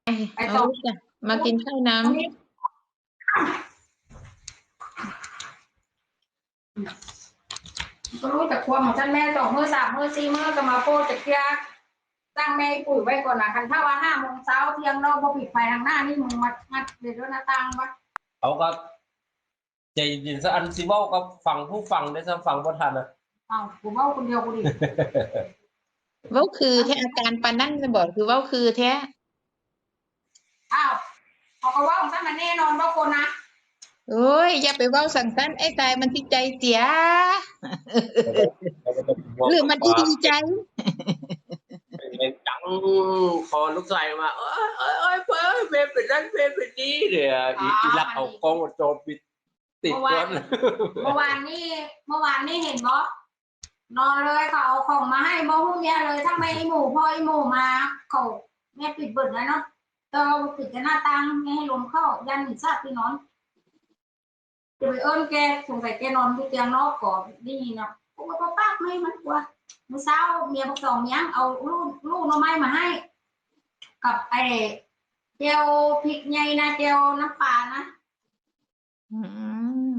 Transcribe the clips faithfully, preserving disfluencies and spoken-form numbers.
ไปต่อ เอาลูกจ้ะ มากินข้าวน้ำ ก็รู้แต่ความของฉันแม่สองมื้อสามมื้อสี่มื้อก็มาโพดจะเคลียร์ตั้งแม่ปุ๋ยไว้ก่อนนะ คันถ้าว่าห้าโมงเช้าเที่ยงเราบ่ปิดไฟทางหน้านี่มึงมางัดเลยด้วยหน้าต่างวะ เขาก็ใจเย็นซะ อันสิเว้าก็ฟังผู้ฟังได้ซะ ฟังบ่ทันนะ อ้าวกูเว้าคนเดียวกูดิ เว้าคือแท้ อาการปานนั้นจะบอกคือเว้าคือแท้ อ้าวเขาก็เว้าของฉันมาแน่นอนว่าคนนะ โอ้ย อย่าไปเว้าสั่งสั้น ไอ้ตายมันสิใจเสีย แล้วก็ต้อง หรือมันสิดีใจ เป็นจังคอลูกชายมา เอ้ยเอ้ยเอ้ยเอ้ยแม่เป็นนั่นแม่เป็นนี่เนี่ยอีอีลักเอากล้องวงจรปิดติด เมื่อวา ก่อน น เมื่อวานนี่เมื่อวานนี่เห็นบ่นอนเลยเขาเอาของมาให้บ่ฮู้เมียเลยทั้งแม่อีหมูพ่ออีหมูมาเขาแม่ปิดเบิดแล้วเนาะแต่เราปิดแต่หน้าต่างไม่ให้ลมเข้ายันหนีซาดที่นอนจะไปเอิ้นแกสงสัยแกนอนอยู่เตียงนอกก่อนได้ยินเนาะกูก็ปากไม่มันกลัวมื้อเช้าเมียบอกสองเมียงเอาลูกลูกหน่อไม้มาให้ กับไอ้เจียวพริกไงนะเจียวน้ำปลานะ อืม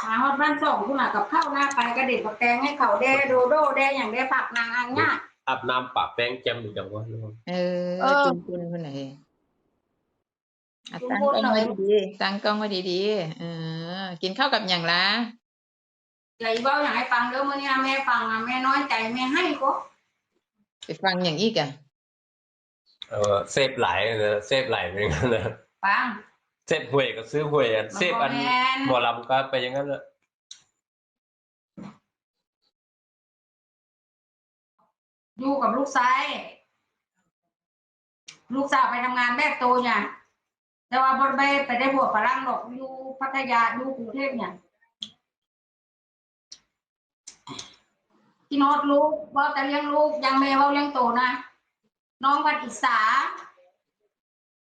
มาฮอดบ้านสองคุณน่ะกับข้าวหน้าไปกระเด็ดกับแตงให้เขาแด่โดโดแด่อย่างแด่ผักนางอังเนี่ย อาบน้ำปะแป้งแจ่มอยู่จังวะ เออ เออ จุนจุนคนไหนอ่ะ จุน ตั้ง จุน กล้องไว้ เลย ดีๆตั้งกล้องไว้ดีๆเออ กินข้าวกับอย่างละ อย่าอีเบ้าอย่างให้ฟังเด้อมื้อนี้แม่ฟังนะแม่น้อยใจแม่ให้ก็ ไปฟังอย่างอีกอ่ะ เออเสพหลายนะเสพหลายเหมือนกันนะ ฟัง เสพหวยก็ซื้อหวยอ่ะเสพอัน มันบ่แม่น หมอลำก็ไปอย่างนั้นแหละ อยู่กับลูกชาย ลูกสาวไปทำงานแบบโตเนี่ย แต่ว่าบ่ได้ไปได้หัวฝรั่งหรอกอยู่พัทยาอยู่กรุงเทพเนี่ย ที่นอดลูกเว่าแต่เลี้ยงลูกยังแม่เว่าเลี้ยงโตนะ น้องวันอิสา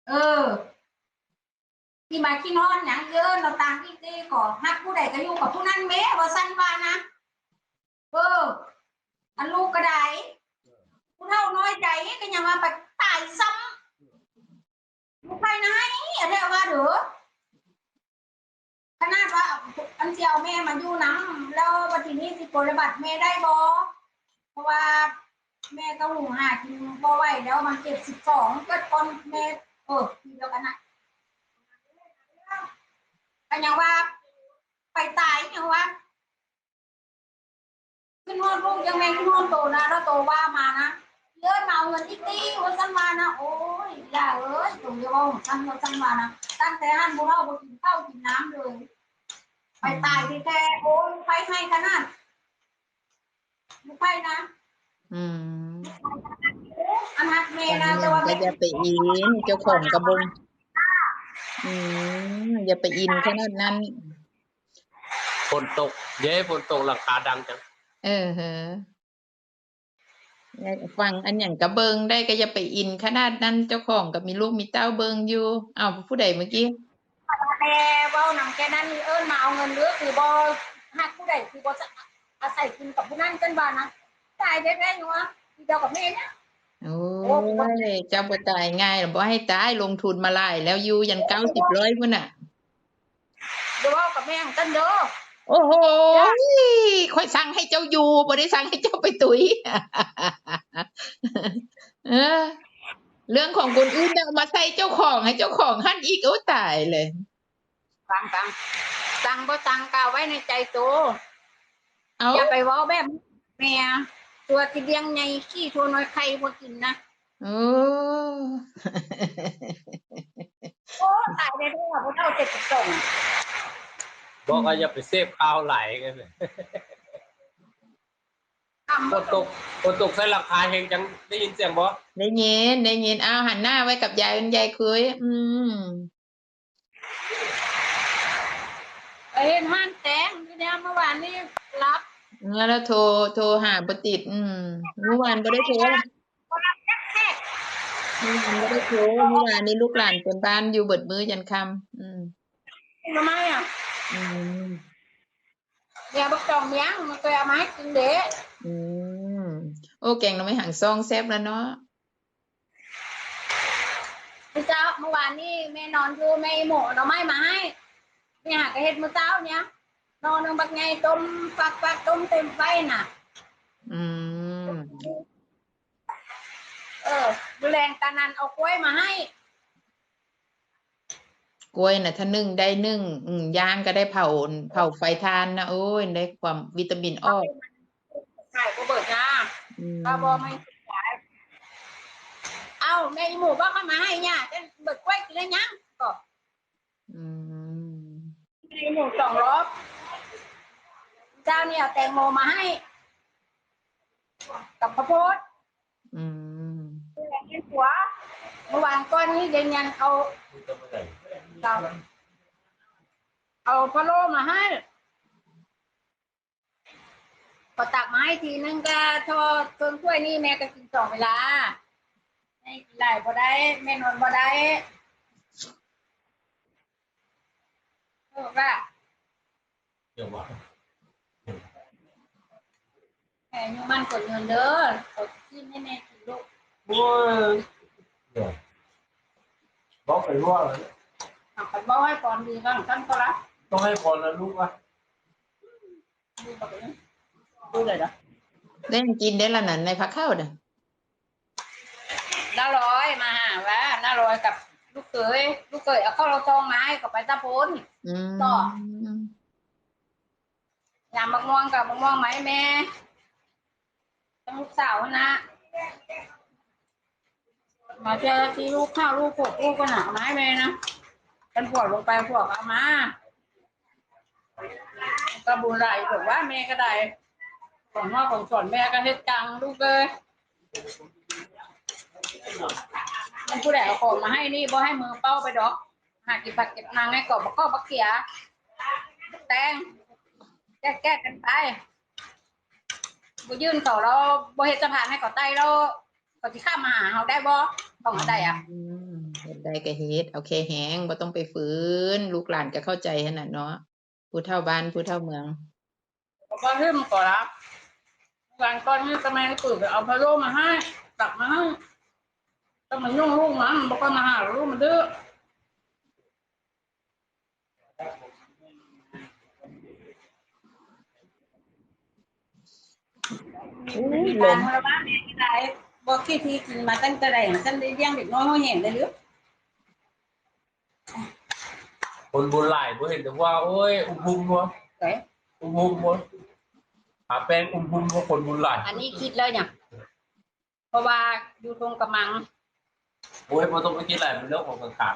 เออ ที่มาขี้นอนหยังเอิ้นเราตามที่เจ้ก่อฮักผู้ใดก็อยู่กับผู้นั้นแม่ว่าสั้นว่านะ เออ อันลูกก็ได้ ผู้เฒ่าน้อยใจก็ยังมาไปตายซ้ำลูกไผนะให้เรียกว่าเด้อ ขนาดว่าอันสิเอาแม่มาอยู่นำ แล้วบัดทีนี้สิปฏิบัติแม่ได้บ่ เพราะว่าแม่ก็หุงหากินบ่ไหวแล้ว มันเจ็ดสิบสอง เกิดก่อนแม่ เออ ปีเดียวกันนะ ก็ยังว่า ไปตายยังว่า ขึ้นฮอดลูกยังแม่นขึ้นฮอดโตนะ แล้วโตว่ามานะ เอิ้นมาเอาเงินอีกตี้ ว่าซั่นว่านะ โอ้ย ย่าเอ้ย โตอย่าเว้าซั่น ว่าซั่นว่านะ ตั้งแต่หั้นบ่เว้าบ่กินข้าวกินน้ำเลย ไปตายแท้ๆ โอ้ย ไผให้ขนาด บ่ไผนะ อืม อันฮักแม่นะ แต่ว่า ก็อย่าไปอิน เจ้าของกระบง อืม อย่าไปอินขนาดนั้น ฝนตก เย้ ฝนตกหลังคาดังจัง เออเหอะ ฟังอันหยังกะเบิ่งได้ ก็อย่าไปอินขนาดนั้น เจ้าของก็มีลูกมีเต้าเบิ่งอยู่ เอ้า ผู้ใดเมื่อกี้ แม่เว้านำแค่นั้น เอิ้นมาเอาเงินเด้อ คือบ่ฮักผู้ใด คือบ่จะอาศัยกินกับผู้นั้น ซั่นว่านะ ตายแท้ๆ อยู่วะ อีเดียวกับแม่เนี่ย โอ้ย เจ้าบ่ตายง่ายหรอก บ่ให้ตาย ลงทุนมาหลายแล้ว อยู่ยันเก้าสิบ ร้อยพุ้นน่ะ เดี๋ยวเว้ากับแม่ของท่านเด้อ โอ้โห ข้อยสั่งให้เจ้าอยู่ บ่ได้สั่งให้เจ้าไปตุย เออ เรื่องของคนอื่นเนี่ยเอามาใส่เจ้าของ ให้เจ้าของหั่นอีก โอ้ ตายเลย ฟังๆ สั่งบ่สั่งก็เอาไว้ในใจโต เอา อย่าไปเว้าแบบแม่ ตัวที่เลี้ยงใหญ่ขี้ตัวน้อยไข่บ่กินนะ โอ้ โอ้ ตายแล้ว ผู้เฒ่าเจ็ดสิบสอง บอกว่าอย่าไปเสพข่าวหลายกันเลย ฝนตก ฝนตกใส่หลังคาแฮงจัง ได้ยินเสียงบ่ ได้ยิน ได้ยิน เอาหันหน้าไว้กับยาย ยายคุย อืม ไปเฮ็ดร้านแต่งอยู่เนี่ย เมื่อวานนี้รับ แล้วโทร โทรหาบ่ติด อืม เมื่อวานบ่ได้โทร บ่รับจักแท้ เมื่อวานบ่ได้โทร เมื่อวานนี้ลูกหลานเต็มบ้านอยู่เบิดมื้อยันค่ำ อืม ทำไมอ่ะ อืม เดี๋ยวบักจ่องเลี้ยง มันเคยเอามาให้กินเด้ อืม โอ้ แกงหน่อไม้หังซองแซ่บแล้วเนาะ มื้อเช้า เมื่อวานนี้แม่นอนอยู่ แม่อีหมูเอาหน่อไม้มาให้ แม่หากะเฮ็ดมื้อเช้าเนี่ย หน่อหนึ่งบักใหญ่ ต้มฟักๆ ต้มเต็มไฟน่ะ อืม เออ มื้อแลงตานันเอากล้วยมาให้ กล้วยน่ะ ถ้านึ่งได้นึ่ง อืม ย่างก็ได้เผา เผาไฟถ่านนะ โอ้ย ได้ความวิตามินออก ขายก็เบิดนะ อืม ก็บ่ไม่ขาย เอ้า แม่อีหมูบอกเอามาให้เนี่ย จะเบิดกล้วยกินแล้วยัง ก็ อืม แม่อีหมูสองรอบ เจ้าเนี่ยเอาแตงโมมาให้ กับข้าวโพด อืม เลี้ยงผัว เมื่อวานก่อนนี้เย็นยันเอา เอา เอาพะโล้มาให้ ก็ตักมาให้ทีนึงก็ทอดเครื่องถ้วยนี่ แม่ก็กินสองเวลา แม่กินหลายบ่ได้ แม่นอนบ่ได้ เออว่า เดี๋ยวว่า แม่อายุมั่นขวัญยืนเด้อ ขอกินให้แม่กินลูก โอ้ย เดี๋ยว บอกไปว่าเลย เอาไปบอกให้พรดีบ้าง ท่านก็รับ ต้องให้พรนะลูกวะ ดูเลยนะ ได้กินได้ละนั้นในพระเข้าเด้อ น้าร้อยมาหาว่า น้าร้อยกับลูกเขย ลูกเขยเอาข้าวเราซองมาให้ ก็ไปตะโพน อืม ต่อ ยามมะม่วงกับมะม่วงไหมแม่ ทั้งลูกสาวนะ มาเจอที่ลูกข้าวลูกหกลูกก็หนาไม้แม่นะ กันปวดลงไปปวดเอามา ก็บุญไหลบอกว่าแม่ก็ได้ ของนอกของสอนแม่ก็เฮ็ดจังลูกเอ้ย มันผู้ใดเอาของมาให้นี่บ่ให้มือเป้าไปดอก หากินผักเก็บนางให้กรอบบักกอกบักเขีย แตง แก้ๆกันไป บ่ยื่นเขาแล้ว บ่เฮ็ดสะพานให้เขาไต่แล้ว เขาสิข้ามมาหาเฮาได้บ่ ของเขาได้อะ อืม เฮ็ดได้ก็เฮ็ด เอาแค่แฮง บ่ต้องไปฝืน ลูกหลานก็เข้าใจหั่นน่ะเนาะ ผู้เฒ่าบ้าน ผู้เฒ่าเมือง ก็บ่ลืมก็ละ หลังก่อนนี้ก็แม่ก็ตื่นไปเอาพะโล้มาให้ ตักมาให้ ก็มันยุ่งลูกมัน บ่ก็มาหาลูกมันดื้อ อุ้ย มี หล การ ง มรดกแม่ที่ใด บ่คิดที่กินมาตั้งแต่ใด ฉันได้เลี้ยงเด็กน้อยห้อยแหงได้หรือ คนบุญหลาย บ่เห็นแต่ว่า โอ้ย อุ้มบุญบ่ เอ้ย อุ้มบุญบ่ หาแป้งอุ้มบุญบ่ คนบุญหลาย อันนี้คิดเลยเนี่ย เพราะว่าอยู่ทงกะมัง โอ้ย บ่ต้องไปคิดหลาย มันเรื่องของสังขาร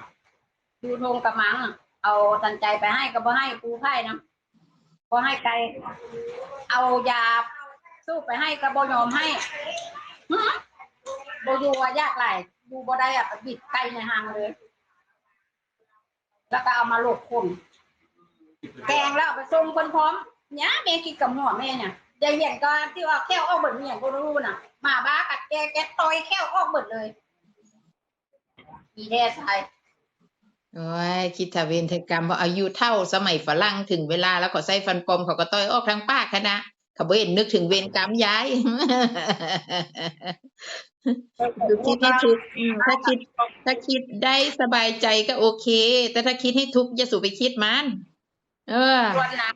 อยู่ทงกะมัง เอาตันใจไปให้ก็บ่ให้ กูไพ่นะ บ่ให้ไกล เอายาสูบไปให้ก็บ่ยอมให้ หึ บ่อยู่ว่ายากหลาย อยู่บ่ได้อะ ไปบิดไก่ในห้างเลย แล้วก็เอามาโหลกคน แกงแล้วเอาไปส่งคนพร้อม เนี่ย แม่คิดกับหัวแม่เนี่ย ยายเวียนก็ที่ว่าแข้วออกเบิดเนี่ย บ่รู้น่ะ หมาบ้ากัดแก แกต่อยแข้วออกเบิดเลย อีแท้ชาย โอ้ย คิดถ้าเวรถ้ากรรม เพราะอายุเฒ่าสมัยฝรั่ง ถึงเวลาแล้วเขาใส่ฟันปลอม เขาก็ต่อยออกทางปากหั้นนะ เขาบ่เห็นนึกถึงเวรกรรมยาย ดูคิดให้ทุกข์ อืม ถ้าคิด ถ้าคิดได้สบายใจก็โอเค แต่ถ้าคิดให้ทุกข์ อย่าสู่ไปคิดมัน เออ ส่วนหนัก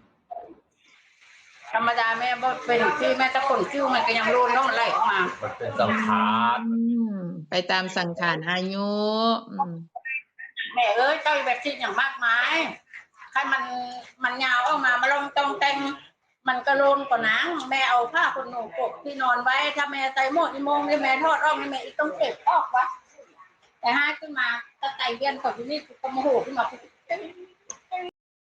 ธรรมดาแม่บ่เป็นที่ แม่จะขนคิ้วมันก็ยังโลนแล้วมันไหลออกมา มันเป็นสังขาร อืม ไปตามสังขารอายุ อืม แม่เอ้ย เจ้าอย่าไปคิดอย่างมากมาย คันมัน มันยาวออกมา มาลองต้องแต่ง มันก็โลนกว่าหนัง แม่เอาผ้าขนหนูปกที่นอนไว้ ถ้าแม่ใส่หมวกอีโมงนี่ แม่ถอดออกนี่ แม่อีกต้องเก็บออกวะ แต่หาขึ้นมา ตะไคร้เวียนเขาอยู่นี่ กูก็โมโหขึ้นมา กู